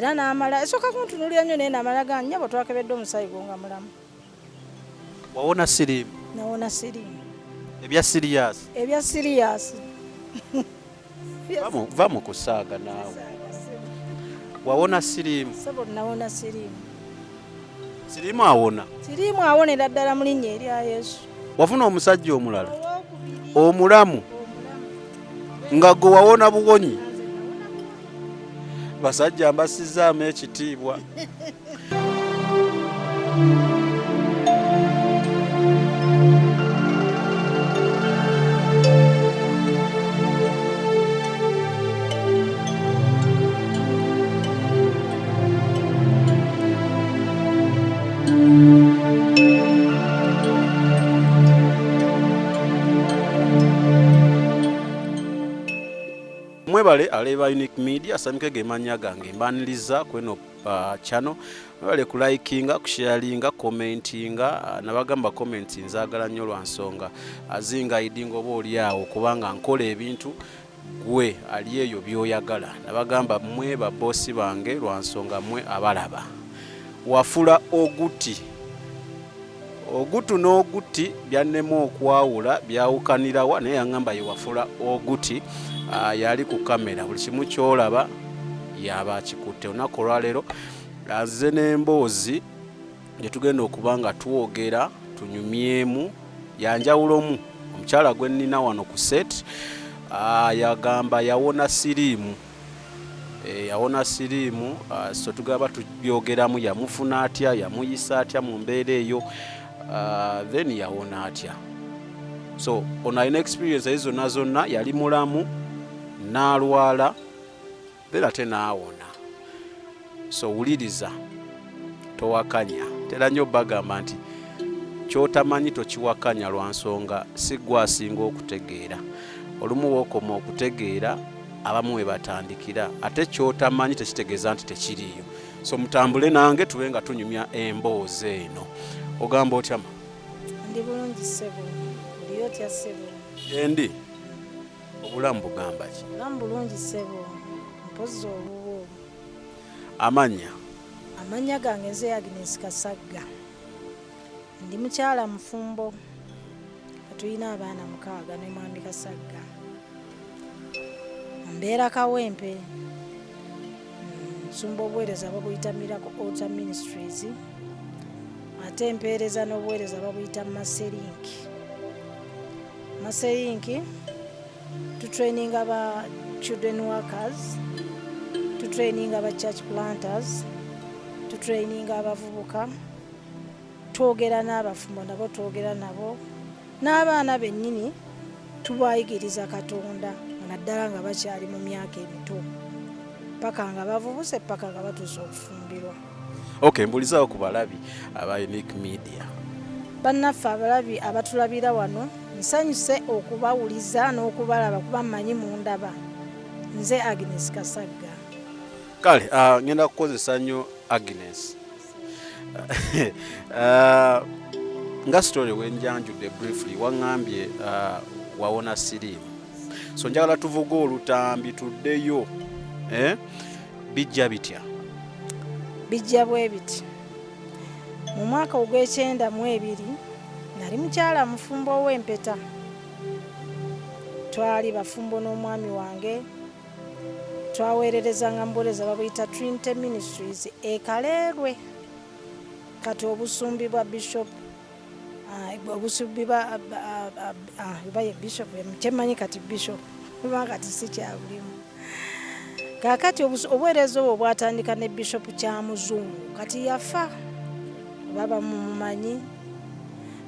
Era n'amala esooka kuntunuulira nnyo, naye n'amala ga, "Nnyabo, twakebedde omusaayi gwo nga mulamu." Wawona siriimu? Nawona siriimu. Ebya serious? Ebya serious. Va mu kusaaga naawe. Wawona siriimu? Sebo, nawona siriimu. Siriimu awona? Siriimu awonera ddala mu linnya erya Yesu. Wafuna omusajja omulala? Owokubiri. Omulamu? Omulamu. Nga gwe wawona buwonyi? Basajja mbasizaamu ekitiibwa. Mwebale aleba Unique Media. Samike ge mannya gange, mbaniriza kweno channel. Mwebale kulikinga, kusharinga, commentinga. Nabagamba comments nzaagala nnyo lwa nsonga azinga idinga oba oli awo, kubanga nkola ebintu gwe ali eyo by'oyagala. Nabagamba mmwe babosi bange lwa nsonga mmwe abalaba. Wafula oguti ogutu n'oguti byannema okwawula, byawukanirawa, naye yaŋŋamba ye wafula oguti. Yali ku kamera, buli kimu kyolaba yaba akikutte. Olunaku olwaleero azze n'emboozi gye tugenda okuba nga twogera tunyumyemu yanjawulomu. Omukyala gwe nnina wano ku set yagamba yawona siriimu. Yawona siriimu, so tugaba tubyogeramu, yamufuna atya, yamuyisa atya mu mbeera eyo, then yawona atya. So ono alina experience ezo zonna zonna, yali mulamu n'alwala, then ate n'awona. So wuliriza, towakanya. Tera nnyo bagamba nti kyotamanyi tokiwakanya, lwa nsonga si gwe asinga okutegeera. Olumu wookoma okutegeera, abamu we batandikira. Ate kyotamanyi tekitegeeza nti tekiriiyo. So mutambule nange tube nga tunyumya emboozi eno. Ogamba otya ma? Ndi bulungi ssebo, oli otya ssebo? Gyendi. Obulamu bugamba ki? Obulamu bulungi ssebo, mpozzi obubwo. Amannya? Amannya gange nze Agnes Kasagga, ndi mukyala mufumbo, tulina abaana 6 ne mwami Kasagga. Mbeera Kawempe. Nsumba obuweereza babuyita Miracle Altar Ministries, ate mpeereza n'obuweereza babuyita Maserink. Maserink tutraininga ba children workers, tutraininga ba church planters, tutraininga abavubuka, twogera n'abafumbo nabo, twogera nabo n'abaana bennyini, tubayigiriza Katonda naddala nga bakyali mu myaka emito paka nga bavubuse, paka nga batuuse okufumbirwa. Ok, mbulizaawo ku balabi aba Unique Media. Bannaffe abalabi abatulabira wano, nsanyuse okubawuliza n'okubalaba, kuba mmanyi mundaba. Nze Agnes Kasagga. Kale, ngenda kukozesa nnyo Agnes. Nga story wenjanjudde briefly, waŋŋambye wawona siriimu, so njagala tuvuge olutambi tuddeyo, eh? Bijja bitya? Bijja bwe biti. Mu mwaka ogw'e92 nali mukyala mufumbo ow'empeta. Twali bafumbo n'omwami wange, twaweererezanga mu buweereza babuyita Trinity Ministries e Kaleerwe. Kati obusumbi bwa bishop, obusumbi bwa oba ye bishop kyemmanyi kati bishop, kuba kati si kyabulimu. Kaakati obuweereza obwo bwatandika ne Bishop Kyamuzungu, kati yafa, oba bamumumanyi.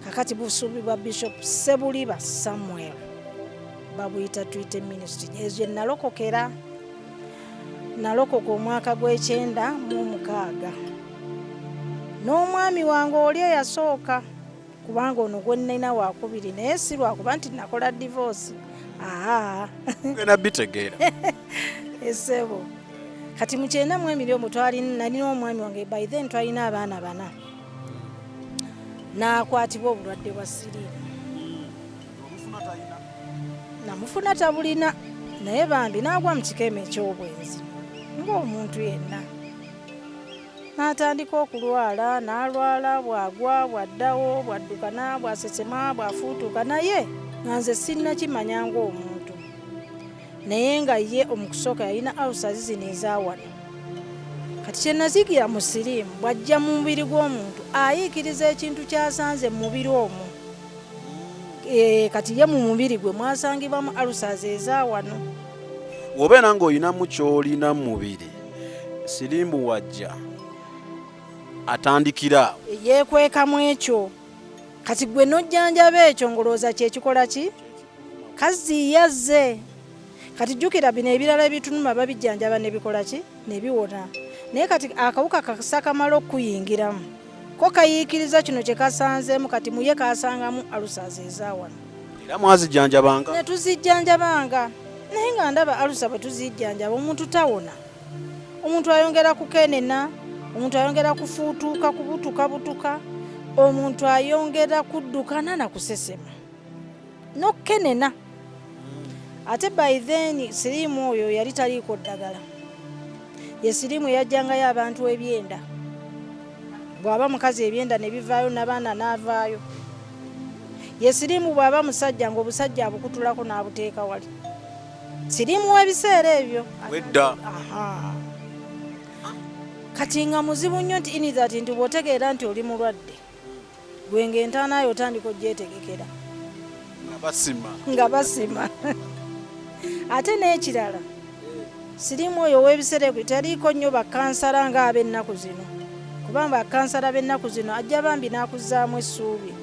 Kakati busumbi bwa Bishop Sebuliba Samuel babuyita Trinity Ministry. Ezo nalokokera, nalokoka omwaka gw'e96 n'omwami wange oli eyasooka, kubanga ono gwe nnina wakubiri, naye si lwakuba nti nakola divorce, aa. Genda bitegeera. Esebo, kati mu 92 omwo twali, nalina omwami wange, by then twalina abaana bana, n'akwatibwa obulwadde bwa siriimu. Namufuna tabulina, naye bambi n'agwa mu kikemo eky'obwenzi ng'omuntu yenna. N'atandika okulwala, n'alwala, bw'agwa, bw'addawo, bw'addukana, bw'asesema, bw'afuutuuka, naye nga nze sinnakimanya ng'omuntu. Naye nga ye omukusooka yalina ulcers zino eza wano. Kati kye nazigira mu siriimu, bw'ajja mu mubiri gw'omuntu ayiikiriza ekintu ky'asanze mu mubiri omwo. Kati ye mu mubiri gwe mwasangibwamu ulcers eza wano. Bw'obeera ng'olinamu ky'olina mu mubiri, siriimu wajja atandikira awo. Yeekwekamu ekyo. Kati gwe n'ojjanjaba ekyo ng'olowooza kye kikola ki? Kazzi yazze. Kati jjukira bino ebirala ebitunuma babijjanjaba ne bikola ki? Ne biwona. Naye kati akawuka kakasa kamala okukuyingiramu, ko kayiikiriza kino kye kasanzeemu, kati mu ye kasangamu ulcers eza wano. Era mwazijjanjabanga? Ne tuzijjanjabanga. Naye nga ndaba ulcer bwe tuzijjanjaba omuntu tawona. Omuntu ayongera kukenena, omuntu ayongera kufuutuuka, kubutukabutuka, omuntu ayongera kuddukana na kusesema n'okukenena. Ate by then siriimu oyo yali taliiko ddagala. Ye siriimu eyajjangayo abantu ebyenda. Bw'aba mukazi ebyenda ne bivaayo n'abaana n'avaayo. Ye siriimu bw'aba musajja ng'obusajja abukutulako n'abuteeka wali. Siriimu w'ebiseera ebyo. Wedda. Aha. Kati nga muzibu nnyo nti in that nti bw'otegeera nti oli mulwadde, gwe ng'entaana yo otandika ogyetegekera. Nga basima. Nga basima. Ate n'ekirala, siriimu oyo ow'ebiseera ebyo taliiko nnyo bakansala ng'ab'ennaku zino. Kubanga bakansala b'ennaku zino ajja bambi n'akuzzaamu essuubi.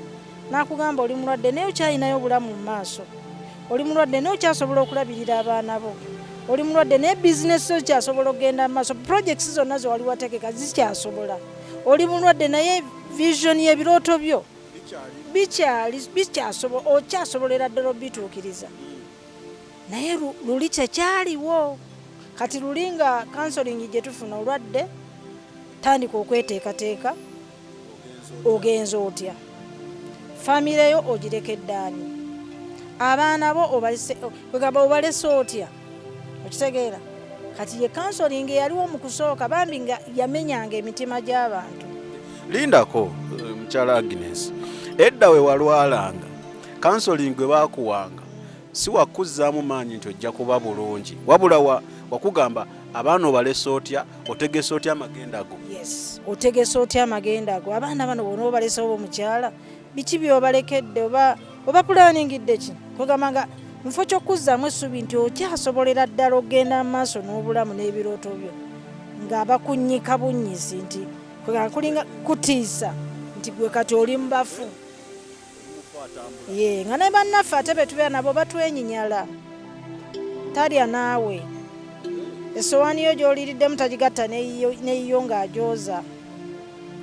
N'akugamba oli mulwadde naye okyalinayo obulamu mu maaso. Oli mulwadde naye okyasobola okulabirira abaana bo. Oli mulwadde naye bizinesi zo zikyasobola okugenda mu maaso. Projects zonna ze wali wategeka zikyasobola. Oli mulwadde naye vision y'ebirooto byo bikyali, bikyasobola, okyasobolera ddala obituukiriza. Naye luli tekyaliwo. Kati luli nga counseling gye tufuna olwadde, tandika okweteekateeka, ogenze otya? Famire yo ogirekedde ani? Abaana bo kwegamba obalese otya? Okitegeera? Kati ye counseling eyaliwo mu kusooka bambi nga yamenyanga emitima gy'abantu. Lindako, mukyala Agnes, edda we walwalanga, counseling gwe baakuwanga si wakuzzaamu maanyi nti ojja kuba bulungi, wabula wakugamba abaana obalese otya, otegese otya amagenda go. Yes, otegese otya amagenda go. Abaana bano bonna obalese oba omukyala, biki by'obalekedde oba pulaaningidde ki? Kwegamba nga mu kifo ky'okuzzaamu essuubi nti okyasobolera ddala okugenda mu maaso n'obulamu n'ebirooto byo, nga bakunnyika bunnyizi nti kwegamba kulinga kutiisa nti gwe kati oli mu bafu. Ye, nga ne bannaffe ate be tubeera nabo batwenyinyala. Talya naawe. Essowaani yo gy'oliiriddemu tagigatta n'eyiyo ng'agyoza.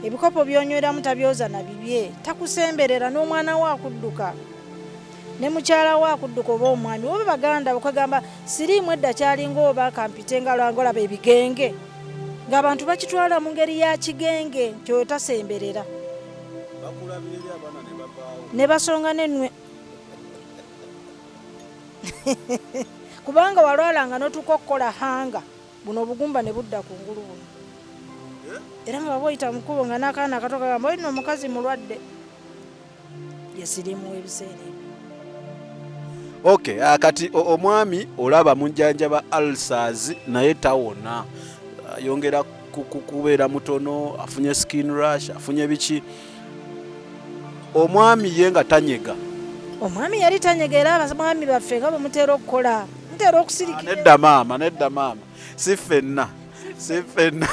Ebikopo by'onyweramu tabyoza na bibye. Takusemberera n'omwana we akudduka. Ne mukyala we akudduka oba omwami oba baganda bo. Kwegamba siriimu edda kyalinga oba kampite nga olaba ebigenge. Ng'abantu bakitwala mu ngeri ya kigenge nti oyo tasemberera. Bakulabira eri abaana ne bavaawo. Ne basonga n'ennwe. Kubanga walwalanga n'otuuka okukola hanga, buno obugumba ne budda ku ngulu buno. Era nga bw'oba oyita mu kkubo nga n'akaana akato kagamba oyo nno omukazi mulwadde. Ye siriimu w'ebiseera ebyo. Okay, kati omwami olaba mujjanjaba ulcers naye tawona. Ayongera kubeera mutono, afunye skin rash, afunye biki. Omwami ye nga tanyega. Omwami yali tanyega era abaami baffe nga bwe mutera okukola, mutera okusirikira. Nedda maama, nedda maama. Si ffenna. Si ffenna.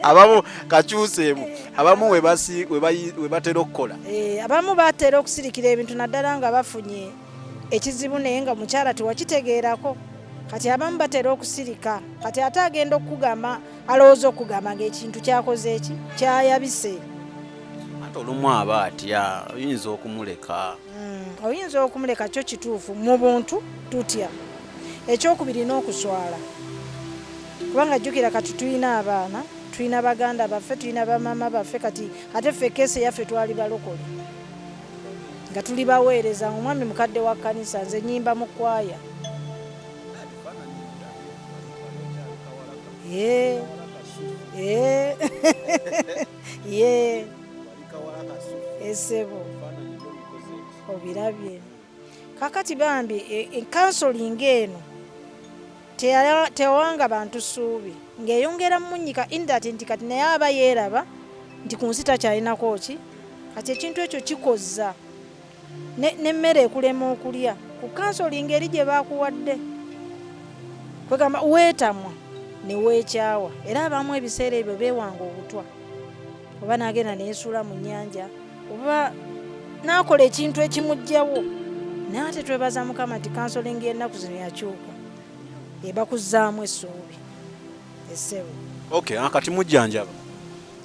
Abamu kakyuseemu, abamu we batera okukola. Abamu batera okusirikira ebintu naddala nga bafunye ekizibu naye nga mukyala tewakitegeerako. Kati abamu batera okusirika, kati ate agenda okukugamba, alowooza okugamba ng'ekintu kyakoze eki, kyayabise. Ate olumu aba atya, oyinza okumuleka. Oyinza okumuleka kyo kituufu, mu buntu tutya. Ekyokubiri n'okuswala. Kubanga jjukira kati tulina abaana, tulina baganda baffe, tulina bamaama baffe, kati ate ffe keesi eyaffe twali balokole. Nga tuli baweereza, omwami mukadde wa kkanisa, nze nnyimba mu kkwaya. Eh. Ye esebo obirabye. Kakati bambi counseling eno tewanga bantu ssuubi, ng'eyongera munyika in that nti kati naye aba yeeraba nti ku nsi takyalinako ki. Kati ekintu ekyo kikozza n'emmere ekulema okulya ku counseling eri gye bakuwadde, kwegamba weetamwa ne weekyawa. Era abamu ebiseera ebyo beewanga obutwa, oba n'agenda neyesuula mu nnyanja, oba n'akola ekintu ekimuggyawo. Naye ate twebaza Mukama nti counseling y'ennaku zino yakyuka, ebakuzzaamu essuubi, essebo. Okay, kati mujjanjaba?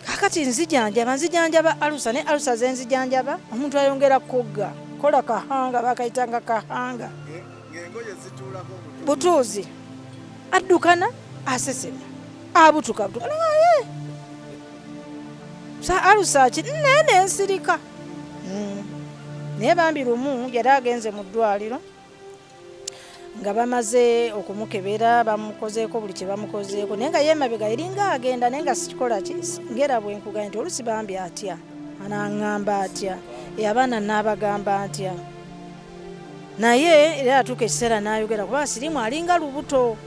Kakati nzijanjaba ulcer, ne ulcer zenzijanjaba omuntu ayongera kugga kola kahanga, bakayitanga kahanga. Ng'engoye zituulako. Butuuzi, addukana, asesema, abutuka butuka, naye sa ulcer ki naye nensirika. Naye bambi lumu yali agenze mu ddwaliro nga bamaze okumukebera, bamukozeeko buli kye bamukozeeko, naye nga yeemabega eringa agenda, naye nga sikikola ki ngera bwe nkugambye nti olusi bambi atya, anaŋŋamba atya, abaana n'abagamba ntya. Naye era atuuka ekiseera n'ayogera, kuba sirimu alinga lubuto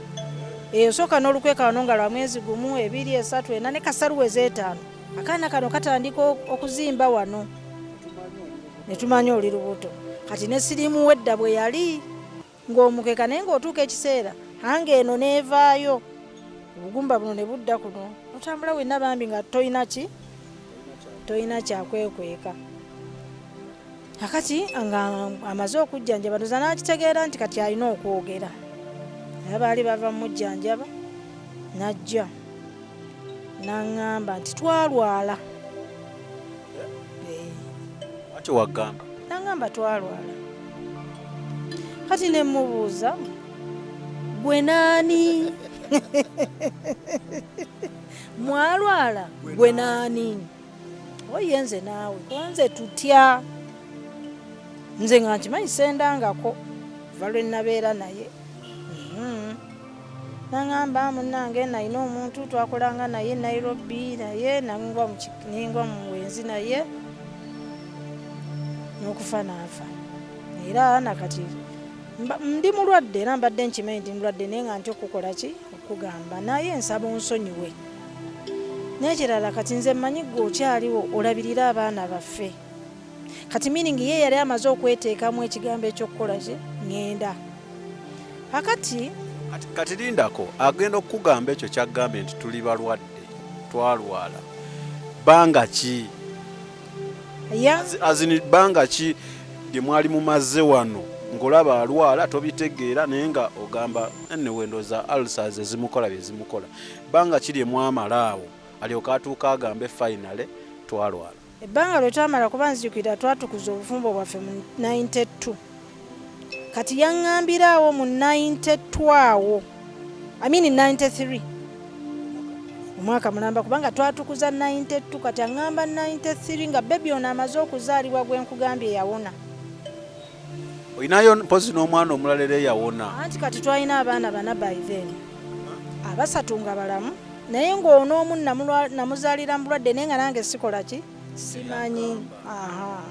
eyo, sooka n'olukweka wano nga lwa mwezi 1, 2, 3, 4, ne kasaluwa ez'etaano, akaana kano katandika okuzimba wano ne tumanya oli lubuto. Kati ne sirimu wedda bwe yali ng'omukeka, naye ng'otuuka ekiseera hanga eno n'evaayo, obugumba buno ne budda kuno, otambula wenna bambi nga toyina ki, toyina kyakwekweka. Akati nga amaze okujjanjaba, ndoza n'akitegeera nti kati alina okwogera, naye baali bava mujjanjaba, n'ajja n'aŋŋamba nti twalwala. Ati wagamba? N'aŋŋamba twalwala. Kati ne mubuuza, gwe naani mwalwala? Gwe naani? Oye nze naawe, kuba nze tutya, nze nga nkimanyi sendangako va lwe nabeera naye. Naŋŋamba, munnange nalina omuntu twakolanga naye Nairobi, naye nengwa mu bwenzi, naye n'okufa n'afa. Era nakati ndi mulwadde, era mbadde nkimanyi ndi mulwadde, naye nga ntya okukola ki, okugamba, naye nsaba onsonyiwe. N'ekirala, kati nze mmanyi gwe okyaliwo olabirire abaana baffe. Kati meaning ye yali amaze okweteekamu ekigambo ekyokukola ki, ŋŋenda akati. Kati lindako, agenda okukugamba ekyo kyaggambye nti tuli balwadde, twalwala, bbanga ki? Azini bbanga ki lye mwali mumaze wano ng'olaba alwala, tobitegeera, naye nga ogamba anyway ndowooza ulcers ezimukola bye zimukola? Bbanga ki lye mwamala awo alyoka atuuka agambe finally twalwala? Ebbanga lwe twamala, kuba nzijukira twatukuza obufumbo bwaffe mu 92, kati yaŋŋambiraawo mu 92 awo, I mean 93, omwaka mulamba, kubanga twatukuza 92. Kati aŋŋamba 93 nga baby ono amaze okuzaalibwa gwe nkugambye yawona. Olinayo mpozi n'omwana omulala era eyawona? Anti kati twalina abaana bana by then, abasatu nga balamu, naye ng'ono omu namuzaalira mu bulwadde, naye nga nange sikola ki, simanyi. Aha,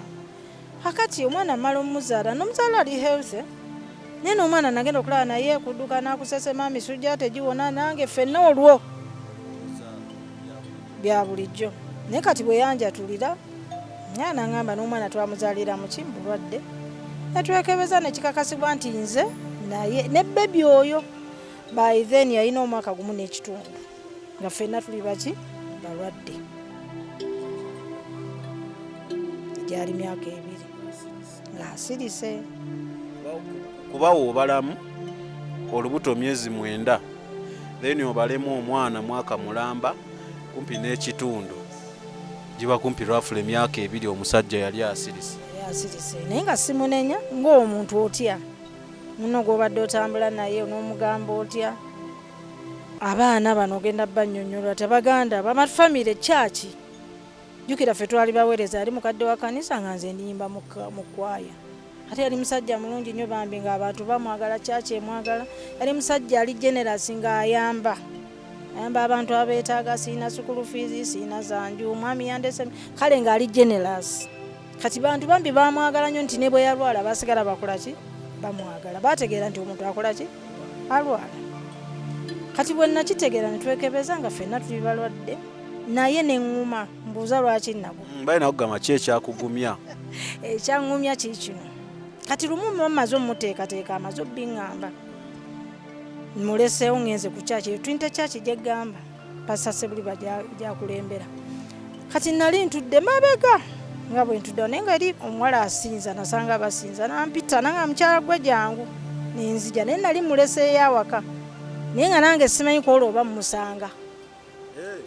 kakati omwana amala omuzaala, n'omuzaala ali healthy, naye n'omwana nagenda okulaba naye kudduka n'akusesema, misujja tegiwona, nange ffenna olwo bya bulijjo. Naye kati bwe yanjatulira naye naŋŋamba n'omwana twamuzaalira mu ki, mu bulwadde, netwekebeza nekikakasibwa nti nze naye ne baby oyo by then yalina omwaka 1.5, nga ffenna tuli baki, balwadde. Gyali myaka 2 ng'asirise. Kuba woobalamu olubuto myezi 9, then obalemu omwana mwaka mulamba kumpi n'ekitundu, giba kumpi roughly emyaka 2 omusajja yali asirise. Yali asirise, naye nga simunenya ng'omuntu otya muno gw'obadde otambula naye n'omugamba otya abaana bano, ogenda bannyonnyola tebaganda bamafamire kyaki. Jjukira ffe twali baweereza, yali mukadde wa kanisa nga nze ndiyimba mu kwaya. Ate yali musajja mulungi nnyo bambi, ng'abantu bamwagala, kyaki emwagala. Yali musajja ali generous, ng'ayamba. Ayamba abantu abeetaaga, siina school fees, siina zanju, omwami yandese, kale ng'ali generous. Kati bantu bambi bamwagala nnyo nti ne bwe yalwala basigala bakola ki? Bamwagala. Bategeera nti omuntu akola ki? Alwala. Kati bwe nakitegeera ne twekebeza nga ffenna tuli balwadde, naye ne ŋŋuma, mbuuza lwaki naguma. Balina kugamba ki ekyakugumya? Ekyaŋŋumya kiikino. Kati lumu mamaze omuteekateeka, amaze obbiŋŋamba, muleseewo ŋŋenze ku kyaki, Trinity Church gyeggamba Pastor Sebuliba gyakulembera. Kati nali ntudde mabega nga bwe ntudde, naye nga eri omuwala asinza, nasanga basinza, nampita nanga, mukyala gwe jangu, nenzija, naye nali muleseeyo awaka, naye nga nange simanyi kwolwo oba mmusanga.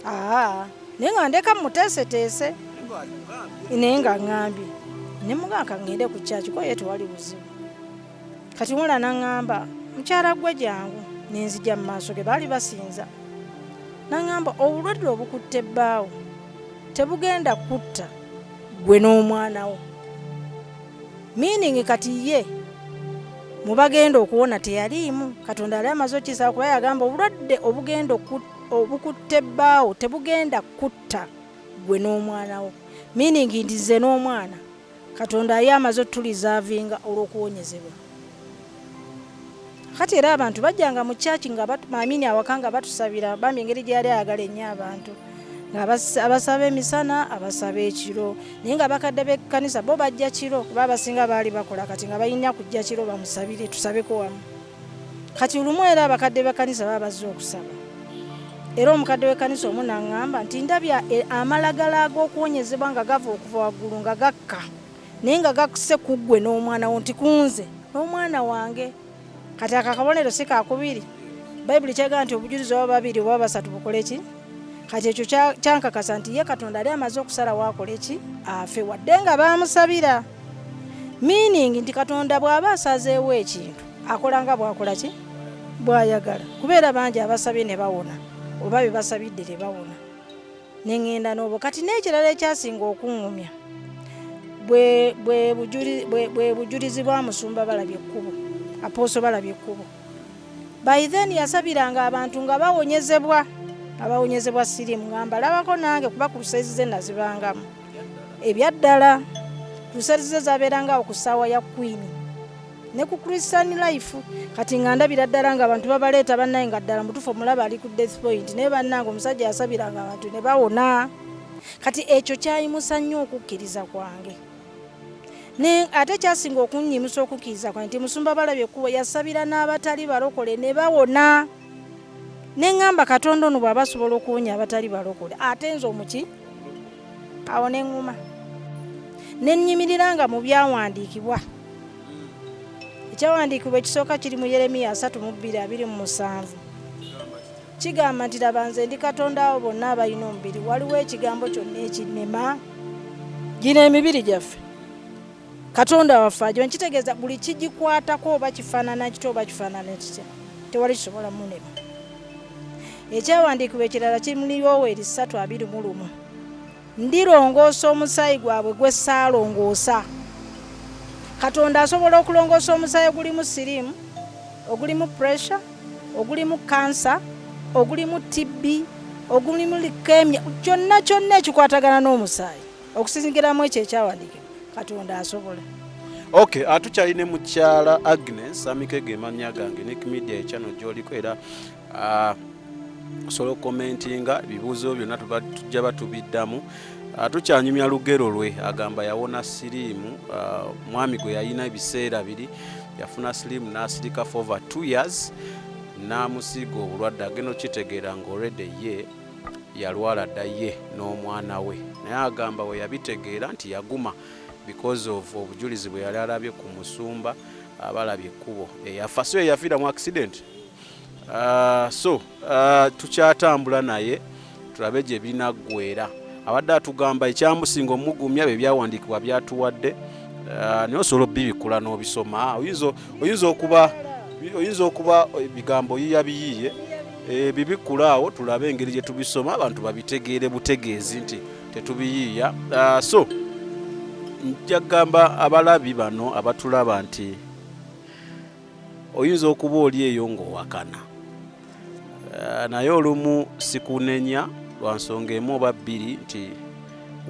Aa, naye nga ndeka muteeseteese, naye nga ŋŋambye ne mugamba ka ŋŋende ku kyaki ko ye tewali buzibu. Kati omuwala naŋŋamba, mukyala gwe jangu, nenzija mu maaso ge baali basinza, naŋŋamba obulwadde obukutte ebbaawo tebugenda kutta gwe n'omwana wo, meaning kati ye mubagenda okuwona teyaliimu. Katonda yali amaze okukisaba, kuba yagamba obulwadde obugenda obukutte ebbaawo tebugenda kutta gwe n'omwana wo, meaning nti nze n'omwana Katonda ye amaze otureservinga olw'okuwonyezebwa. Kati era abantu bajjanga mu kyaki nga amini awaka nga batusabira. Bambi engeri gye yali ayagala ennyo abantu, nga abasaba emisana, abasaba ekiro, naye nga bakadde b'ekkanisa bo bajja kiro, kuba abasinga baali bakola, kati nga balina kujja kiro bamusabire, tusabeko wamu. Kati lumu era abakadde b'ekkanisa baba bazze okusaba, era omukadde w'ekkanisa omu n'aŋŋamba nti ndabya amalagala ag'okuwonyezebwa nga gava okuva waggulu nga gakka, naye nga gakuse ku ggwe n'omwana wo, nti kunze n'omwana wange. Kati ako akabonero si kakubiri? Bayibuli kyagamba nti obujulizi oba babiri oba basatu bukole ki? Kati ekyo kyankakasa nti ye Katonda ali amaze okusalawo akole ki? Afe, wadde nga baamusabira, meaning nti Katonda bw'aba asazeewo ekintu akola nga bw'akola ki? Bw'ayagala, kubeera bangi abasabye ne bawona oba be basabidde tebawona. Neŋŋenda n'obwo. Kati n'ekirala ekyasinga okuŋŋumya bwe bujulizi bwa musumba Balabye Ekkubo, Apostle Balabye Ekkubo. By then yasabiranga abantu nga bawonyezebwa, abawonyezebwa siriimu, nga mbalabako nange, kuba ku crusades ze nazibangamu ebyaddala. Crusades ze zabeerangawo ku ssaawa ya Queen ne ku Christian Life. Kati nga ndabira ddala nga abantu babaleeta, bannaye, nga ddala mutuufu omulaba ali ku death point, naye bannange omusajja yasabiranga abantu ne bawona. Kati ekyo kyayimusa nnyo okukkiriza kwange. Ne ate kyasinga okunnyimusa okukkiriza kwange nti musumba Balabye Ekkubo yasabira n'abatali balokole ne bawona, ne ŋŋamba Katonda ono bw'aba asobola okuwonya abatali balokole, ate nze omuki? Awo ne ŋŋuma ne nnyimirira nga mu byawandiikibwa. Ekyawandiikibwa ekisooka kiri mu Yeremiya 32:27, kigamba nti, laba, nze ndi Katonda abo bonna abalina omubiri, waliwo ekigambo kyonna ekinnema? Gino emibiri gyaffe Katonda waffe ajo, nkitegeeza buli kigikwatako oba kifaanana kitya oba kifaanana kitya, tewali kisobola munema. Ekyawandiikibwa ekirala kiri mu Yoweeri 3:21, ndirongoosa omusaayi gwabwe gwe saalongoosa. Katonda asobola okulongoosa omusaayi ogulimu siriimu, ogulimu pressure, ogulimu kansa, ogulimu TB, ogulimu leukemia, kyonna kyonna ekikwatagana n'omusaayi. Okusinzikiramu ekyo ekyawandiikibwa, Katonda asobola. Ok, atukyalina mukyala Agnes Amikege, emamya gange Nick Media, ekyano gyoliko, era osobola okucommentinga ebibuuzo byonna, tujja batubiddamu. Tukyanyumya lugero lwe agamba yawona siriimu. Mwami gwe yalina ebiseera biri yafuna siriimu n'asirika for over 2 years, n'amusiiga obulwadde, agenda okitegeera nga already ye yalwala dda, ye n'omwana we. Naye agamba we yabitegeera nti yaguma because of obujulizi bwe yali alabye ku musumba Abalabye Ekkubo eyafa, so eyafiira mu accident. So tukyatambula naye tulabe gye binaggwera. Abadde atugamba ekyamusinga omugumya bye byawandiikibwa byatuwadde. Naye osobola obibikula n'obisoma. Oyinza okuba ebigambo yiya biyiiye, bibikula awo tulabe engeri gye tubisoma, abantu babitegeere butegeezi nti tetubiyiiya. So nja kugamba abalabi bano abatulaba nti oyinza okuba oli eyo ng'owakana. Naye olumu sikunenya lwa nsonga emu oba bbiri nti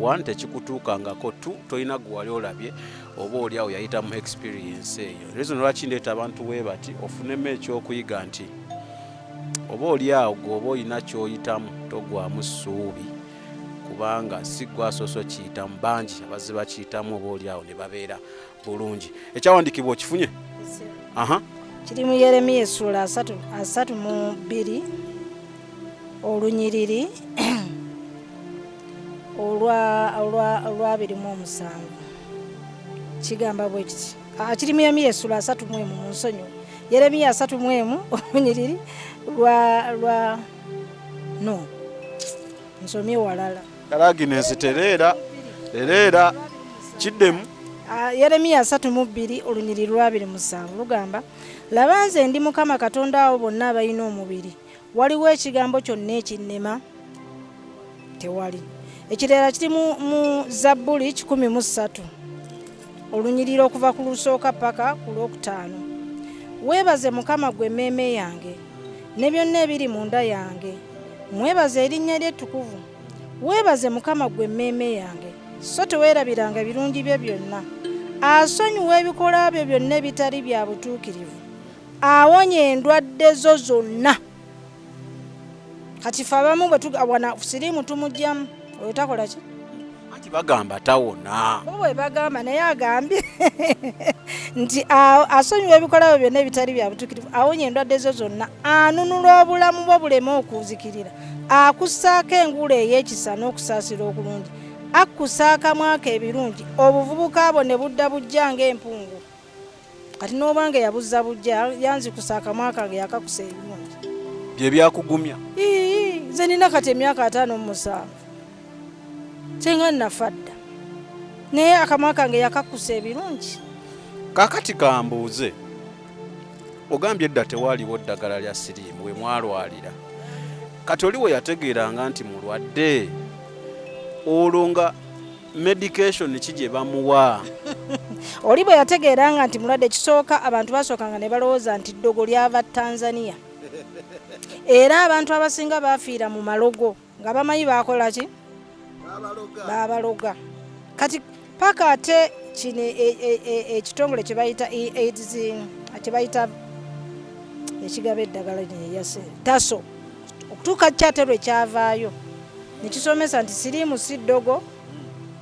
one, tekikutuukangako, two, tolina gwe wali olabye oba oli awo yayita mu experience eyo. Reason lwaki ndeeta abantu we bati, ofunemu ekyokuyiga nti oba oli awo gwe oba olina ky'oyitamu, togwamu ssuubi, kubanga si gwe asoose okiyitamu, bangi abazze bakiyitamu oba oli awo ne babeera bulungi. Ekyawandiikibwa okifunye? Aha. Kiri mu Yeremiya essuula 32 olunyiriri olwa 27, kigamba bwe kiti. Kiri mu Yeremiya essuula 31, mu nsonyiwa, Yeremiya 31 olunyiriri lwa no nsomye walala. Kalaginesi, tereera, tereera, kiddemu. Yeremiya 32 olunyiriri lwa 27 lugamba, "Laba, nze ndi Mukama Katonda abo bonna abalina omubiri. Waliwo ekigambo kyonna ekinnema? Tewali." Ekirala kiri mu Zabbuli 103 olunyiriri okuva ku lusooka paka ku lwokutaano. "Weebaze Mukama, gwe emmeeme yange, ne byonna ebiri munda yange, mwebaze erinnya lye ettukuvu. Weebaze Mukama, gwe emmeeme yange, so teweerabiranga ebirungi bye byonna. Asonyiwa ebikolwa byo byonna ebitali bya butuukirivu, awonya endwadde zo zonna." Kati fe abamu bwe tugawana siriimu tumugyamu, oyo takola ki? Anti bagamba tawona. Bo bwe bagamba, naye agambye nti asonyiwa ebikolwa byo byonna ebitali bya butuukirivu, awonya endwadde zo zonna, anunula obulamu bwo buleme okuzikirira, akussaako engula ey'ekisa n'okusaasira okulungi, akkusa akamwa ko ebirungi, obuvubuka bwo ne budda bujja ng'empungu. Kati n'obanga yabuzza bujja, yanzikusa akamwa kange, yakakusa ebirungi. Bye byakugumya? Ii, nze nina kati emyaka 57, senga nafa dda, naye akamwa kange yakakusa ebirungi. Kaakati kambuuze, ogambye edda tewaaliwo ddagala lya siriimu we mwalwalira. Kati oli we yategeeranga nti mulwadde, olwo nga medication ki gye bamuwa? Oli bwe yategeeranga nti mulwadde, ekisooka abantu basookanga ne balowooza nti ddogo lyava Tanzania, era abantu abasinga bafiira mu malogo nga bamanyi bakola ki, babaloga. Kati paka ate kino ekitongole kye bayita AIDS, kye bayita ekigaba eddagala lino eryase TASO, okutuuka kyate lwe kyavaayo ne kisomesa nti siriimu si ddogo,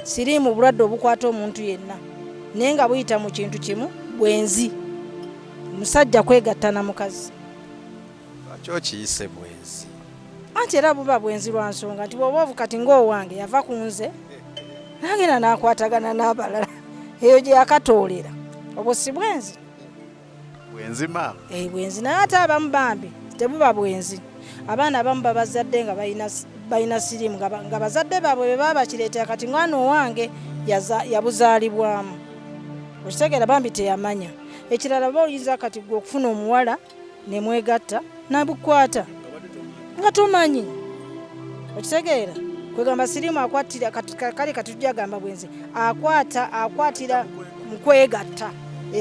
siriimu bulwadde obukwata omuntu yenna, naye nga buyita mu kintu kimu, bwenzi, musajja kwegatta na mukazi. Lwaki okiyise bwenzi? Anti era buba bwenzi lwa nsonga nti bw'oba ovu kati ng'owange yava ku nze nagenda n'akwatagana n'abalala, eyo gye yakatoolera, obwo si bwenzi? Bwenzi, maama. Eh, bwenzi, naye ate abamu bambi tebuba bwenzi. Abaana abamu babazadde nga balina siriimu, nga bazadde baabwe be baba bakireetera. Kati mwana owange yabuzaalibwamu, okitegeera, bambi teyamanya. Ekirala, oba oyinza kati gwe okufuna omuwala nemwegatta nabukwata nga tomanyi, okitegeera? Kwegamba siriimu akwatira kale kati tujja gamba bwenzi, akwata akwatira mu kwegatta.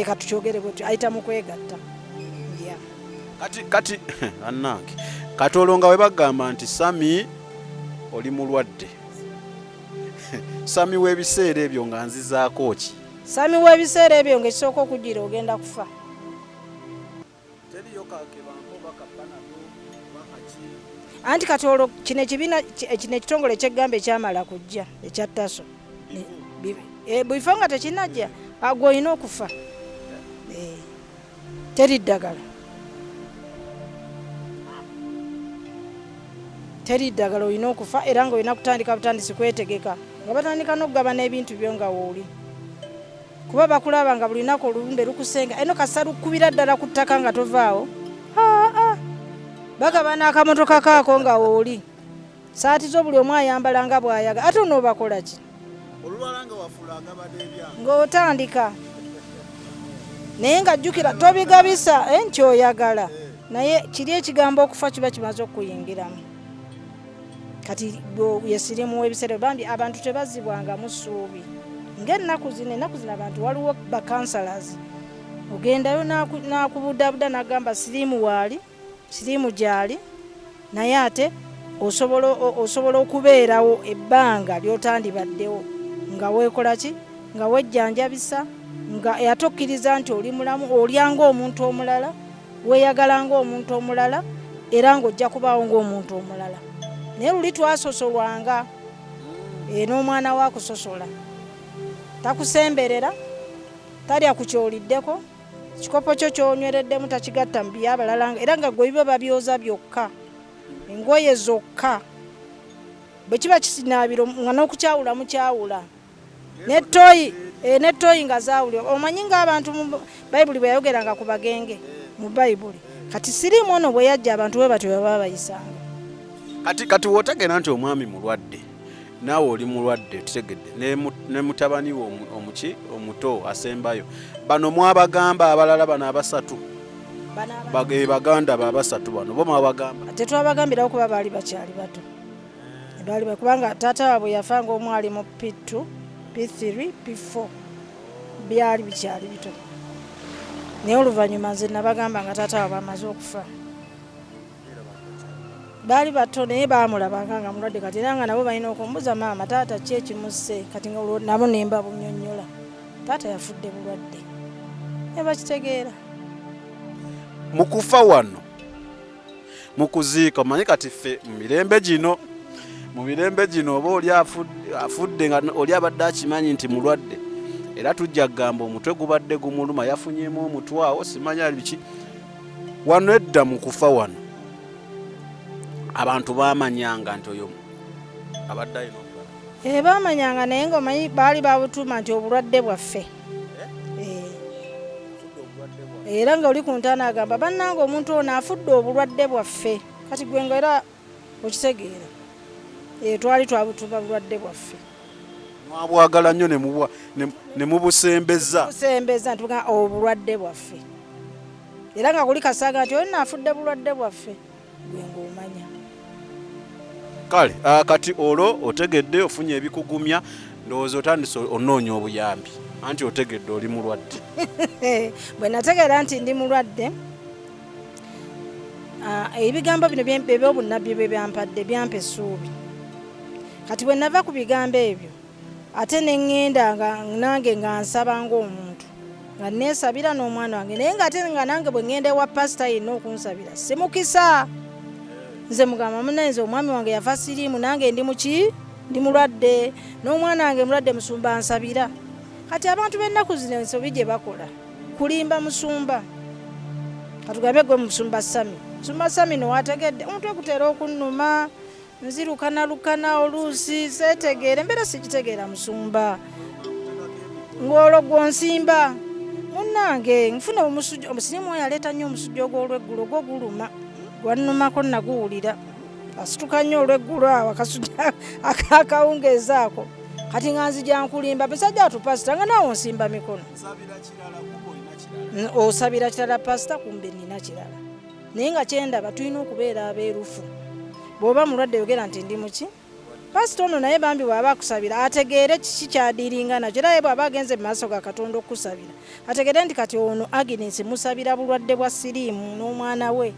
Katukyogere bwetyo, ayita mu kwegatta. Yeah. Kati bannange, kati olwo nga we bagamba nti Sami oli mulwadde, Sami w'ebiseera ebyo nga nzizaako ki? Sami w'ebiseera ebyo nga ekisooka okugira ogenda kufa. Teriyo kakebanko oba kapanado oba kaki? Anti kati olwo kino ekibiina kino ekitongole ekyegamba ekyamala kujja ekya TASO, bifo nga tekinajja, gwe olina okufa. Teri ddagala, teri ddagala, olina okufa, era nga olina kutandika butandisi kwetegeka, nga batandika n'okugabana ebintu byo nga wooli, kuba bakulaba nga buli lunaku olulumbe lukusenga eno kasa lukubira ddala ku ttaka nga tovaawo. Aa, bagabana akamotoka kaako nga wooli, saati zo buli omu ayambala nga bw'ayaga, ate onoobakola ki? Olulwala nga wafula agaba n'ebyange. Ng'otandika, naye nga jjukira tobigabisa, nti oyagala, naye kiri ekigambo okufa kiba kimaze okukuyingiramu. Kati ye siriimu w'ebiseera, bambi abantu tebazibwangamu ssuubi ng'ennaku zino. Ennaku zino abantu waliwo bacounsellors, ogendayo n'akubudabuda n'agamba siriimu waali, siriimu gyali. Naye ate osobola osobola okubeerawo ebbanga ly'otandibaddewo nga weekola ki, nga wejjanjabisa, nga ate okkiriza nti oli mulamu, olya ng'omuntu omulala, weeyagala ng'omuntu omulala, era ng'ojja kubaawo ng'omuntu omulala. Naye luli twasosolwanga n'omwana we akusosola, takusemberera, talya ku ky'oliddeko, ekikopo kyo ky'onywereddemu takigatta mu by'abalala, era nga gwe biba babyoza byokka, engoye zokka, bwe kiba kisinaabiro nga n'okukyawula mukyawula, ne toyi nga zaawulira. Omanyi ng'abantu mu Bayibuli bwe yayogeranga ku bagenge mu Bayibuli, kati siriimu ono bwe yajja abantu bwe batyo bwe baba bayisanga. Kati w'otegeera nti omwami mulwadde, naawe oli mulwadde, tutegedde ne mutabani we omuki omuto asembayo, bano mwabagamba abalala bano abasatu, baganda be abasatu bano bo mwabagamba? Tetwabagambirawo kuba baali bakyali bato, baali kubanga taata waabwe yafa ng'omu ali mu P2, P3, P4, byali bikyali bito. Naye oluvannyuma nze nabagamba nga taata waabwe amaze okufa. Baali bato naye baamulabanga nga mulwadde, kati era nga nabo balina okumbuuza, maama taata ki ekimusse? Kati nga olwo nabo ne mbabunyonnyola, taata yafudde bulwadde, ne bakitegeera. Mu kufa wano, mu kuziika, omanyi kati ffe mu mirembe gino oba oli afudde nga oli abadde akimanyi nti mulwadde, era tujja kugamba omutwe gubadde gumuluma, yafunyeemu omutwe awo, simanya biki. Wano edda mu kufa wano abantu baamanyanga nti oyo abadde alina obulwadde. Baamanyanga, naye ng'omanyi baali babutuuma nti obulwadde bwaffe. Era nga oli ku ntaana agamba, bannange omuntu ono afudde obulwadde bwaffe. Kati gwe nga era okitegeera, twali twabutuuma bulwadde bwaffe. Mwabwagala nnyo ne mubusembeza. Busembeza nti obulwadde bwaffe. Era nga kuli kasaaga nti oyo nno afudde bulwadde bwaffe, gwe ng'omanya. Kale kati olwo otegedde, ofunye ebikugumya, ndowooza otandise onoonya obuyambi, anti otegedde oli mulwadde. Bwe nategeera nti ndi mulwadde, ebigambo bino eby'obunnabbi bwe byampadde byampa essuubi. Kati bwe nava ku bigambo ebyo, ate ne ŋŋenda nga nange nga nsaba ng'omuntu, nga neesabira n'omwana wange, naye ng'ate nga nange bwe ŋŋenda ewa pasita yenna okunsabira simukisa. Nze mugamba munnaye, nze omwami wange yafa siriimu, nange ndi muki, ndi mulwadde, n'omwana wange mulwadde, musumba nsabira. Kati abantu b'ennaku zino ensobi gye bakola kulimba musumba. Katugambe gwe musumba Sami, musumba Sami no wategedde omutwe gutera okunnuma, nzirukanalukana oluusi seetegeera embeera sigitegeera musumba, ng'olwo gw'onsimba munnange nfuna omusujja. Omusirimu oyo aleeta nnyo omusujja ogw'olweggulo, gwo guluma, gwannumako naguwulira, asituka nnyo olweggulo awo akasujja akawungeezi ako. Kati nga nzija nkulimba musajja watu pasita nga naawe onsimba mikono, osabira kirala pasita, kumbe nina kirala. Naye nga kyendaba tulina okubeera abeerufu. Bw'oba mulwadde yogera nti ndi muki, pasita ono naye bambi bw'aba akusabira ategeere kiki kyadiringa nakyo, era ye bw'aba agenze mu maaso ga Katonda okukusabira ategeere nti kati ono Agnes musabira bulwadde bwa siriimu n'omwana we.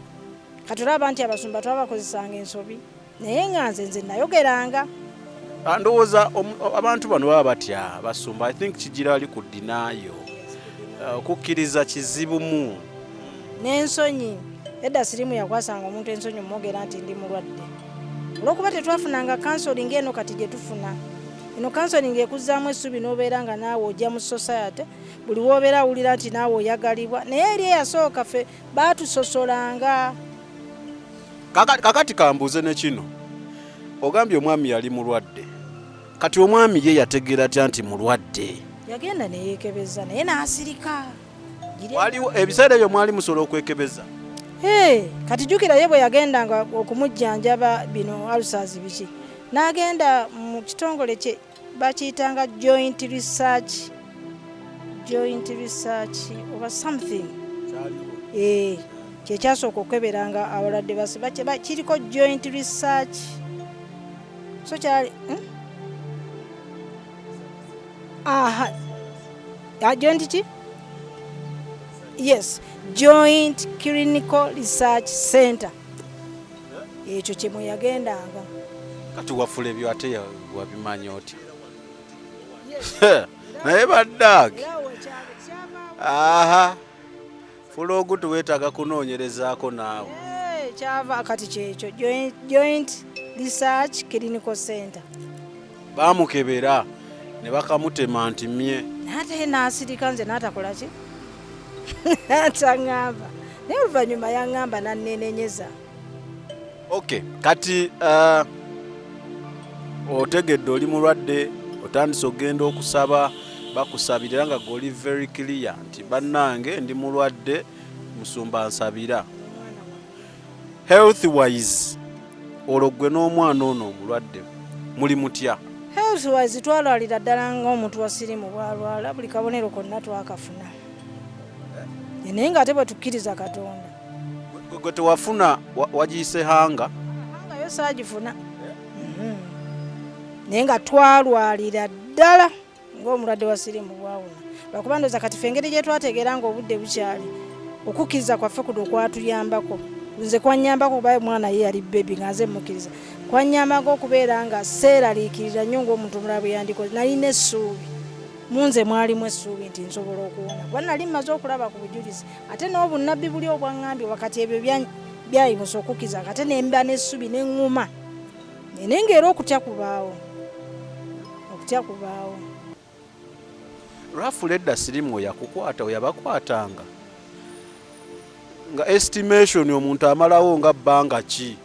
Kati olaba nti abasumba twabakozesanga ensobi, naye nga nze nayogeranga. Ndowooza abantu bano baba batya basumba. I think kigira ali ku denial, okukkiriza kizibumu n'ensonyi. Edda siriimu yakwasanga omuntu ensonyi omwogera nti ndi mulwadde, olw'okuba tetwafunanga counseling eno kati gye tufuna. Eno counseling ekuzzaamu essuubi n'obeera nga naawe ojja mu society, buli w'obeera awulira nti naawe oyagalibwa. Naye eri eyasooka ffe baatusosolanga. Kakati kambuuze ne kino, ogambye omwami yali mulwadde, kati omwami ye yategeera atya nti mulwadde? Yagenda ne yeekebeza naye n'asirika. Waliwo ebiseera ebyo mwali musobola okwekebeza? Kati jjukira ye bwe yagendanga okumujjanjaba bino ulcers biki, n'agenda mu kitongole kye bakiyitanga joint research, joint research oba something, kyekyasooka okukeberanga abalwadde basi kiriko joint research, so kyali Aha, joint ki, yes, Joint Clinical Research Center. Ekyo kye mwe yagendanga. Kati wafula ebyo ate wabimanya otya? Naye baddaage. Aha. Fula ogutu weetaaga kunoonyerezaako naawe. Kyava kati kyekyo Joint Research Clinical Center. Baamukebera ne bakamutema nti mye. Ate n'asirika nze n'atakola ki? N'ataŋŋamba. Naye oluvannyuma yaŋŋamba n'anneenenyeza. Okay, kati otegedde oli mulwadde, otandise okugenda okusaba, bakusabira era nga gwe oli very clear nti bannange ndi mulwadde, musumba nsabira. Health wise, olwo ggwe n'omwana ono omulwadde muli mutya? Health wise twalwalira ddala ng'omuntu wa siriimu bw'alwala, buli kabonero konna twakafuna. Naye ng'ate bwe tukkiriza Katonda. Gwe tewafuna wagiyise hanga? Hanga yo saagifuna. Naye nga twalwalira ddala ng'omulwadde wa siriimu bw'awona. Lwakuba ndowooza kati ffe engeri gye twategeera ng'obudde bukyali, okukkiriza kwaffe kuno kwatuyambako. Nze kwannyambako kuba omwana ye yali baby nga nze mmukkiriza. Kwannyambako okubeera nga seeraliikirira nnyo ng'omuntu omulala bwe yandikoze. Nalina essuubi. Mu nze mwalimu essuubi nti nsobola okuwona. Kuba nali mmaze okulaba ku bujulizi. Ate n'obunnabbi buli obwaŋŋambye wakati ebyo byayimusa okukkiriza. Ate ne mba n'essuubi ne ŋŋuma. Naye ng'era okutya kubaawo. Okutya kubaawo. Lwafula edda siriimu oyakukwata oyabakwatanga nga estimation omuntu amalawo nga bbanga ki?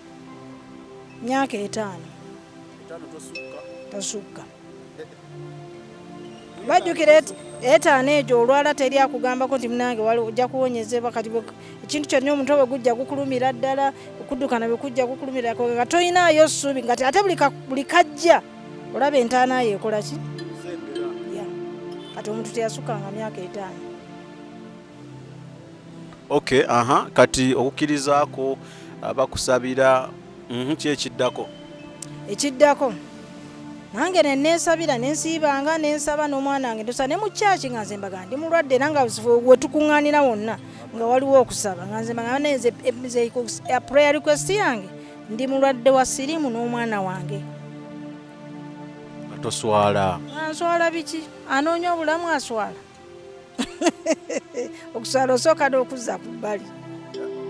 Myaka 5. Tosukka. Bajjukira 5 egyo olwala teri akugambako nti munange wali ojja kuwonyezebwa kati ekintu kyonna omuntu bwe gujja gukulumira ddala, okuddukana bwe kujja gukulumira nga toyinaayo ssuubi nga ate buli kajja olaba entaana yo ekola ki? Kati omuntu teyasukkanga myaka 5. Okay, aha, kati okukkirizaako bakusabira, ki ekiddako? Ekiddako nange ne neesabira ne nsiibanga ne nsaba n'omwana wange ndosa ne mu church nga nze mbaga ndi mulwadde era nga we tukuŋŋaanira wonna nga waliwo okusaba nga nze mbaga nze prayer request yange ndi mulwadde wa siriimu n'omwana wange. Toswala. Nswala biki? Anoonya obulamu aswala. Okuswala osooka n'okuzza ku bbali.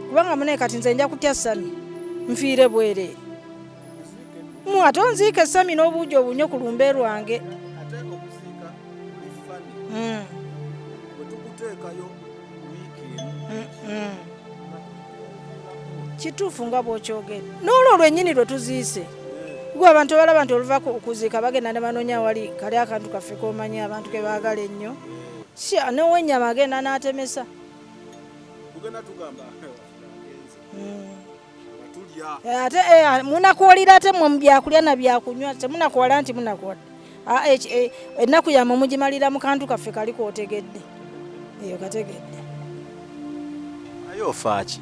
Kubanga munaye kati nze nja kutya Sami nfiire bwereere. Mu ate onziike Sami n'obuugi obunyo ku lumbe lwange. Kituufu nga bw'okyogera. N'olwo lwennyini lwe tuziise. Gwe abantu abalaba nti oluva okuziika bagenda ne banoonya wali kali akantu kaffe k'omanyi abantu ke baagala ennyo. N'ow'ennyama agenda n'atemesa. Ate munakuwalira ate mmwe mu byakulya na byakunywa temunakuwala nti munakuwadde. Ennaku yammwe mugimalira mu kantu kaffe kali k'otegedde. Eyo kategedde. Naye ofa ki?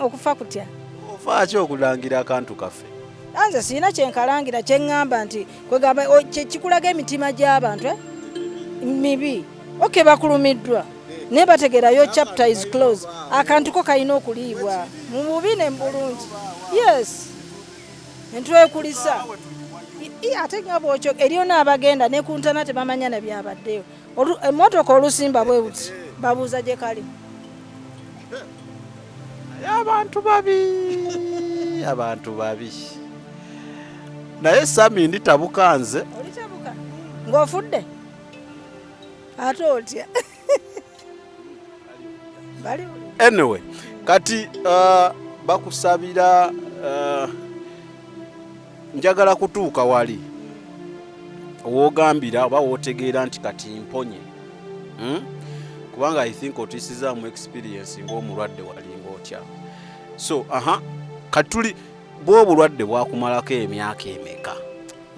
Okufa kutya? Ofa ki okulangira akantu kaffe? Nze sirina kye nkalangira kye ŋŋamba nti kwegamba kikulaga emitima gy'abantu mibi. Okay, bakulumiddwa naye bategeera yo chapter is closed. Akantu ko kalina okuliibwa mu bubi ne mu bulungi. Yes, entwekulisa ate nga bw'okyo eriyo n'abagenda ne ku ntana tebamanya na byabaddeyo. Emmotoka olusimba bwe buti babuuza gye kali. Abantu babi, abantu babi. Naye Sami nditabuka nze. Olitabuka ng'ofudde ate otya? Anyway, kati bakusabira njagala kutuuka wali w'ogambira oba w'otegeera nti kati mponye. Kubanga I think otiisizaamu experience ng'omulwadde walinga otya. So, aha, kati tuli bw'obulwadde bwakumalako emyaka emeka?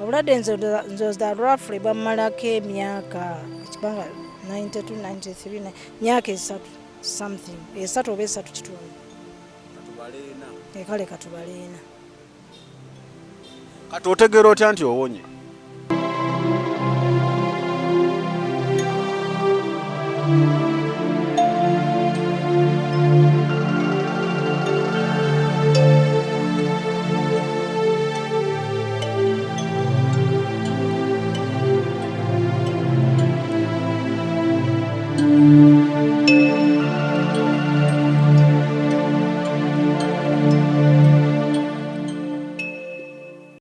Obulwadde nze roughly bwammalako emyaka ekibanga 92, 93, myaka 3 something, 3 oba 3 kitundu. Kale katubaleena. Kati otegeera otya nti owonye?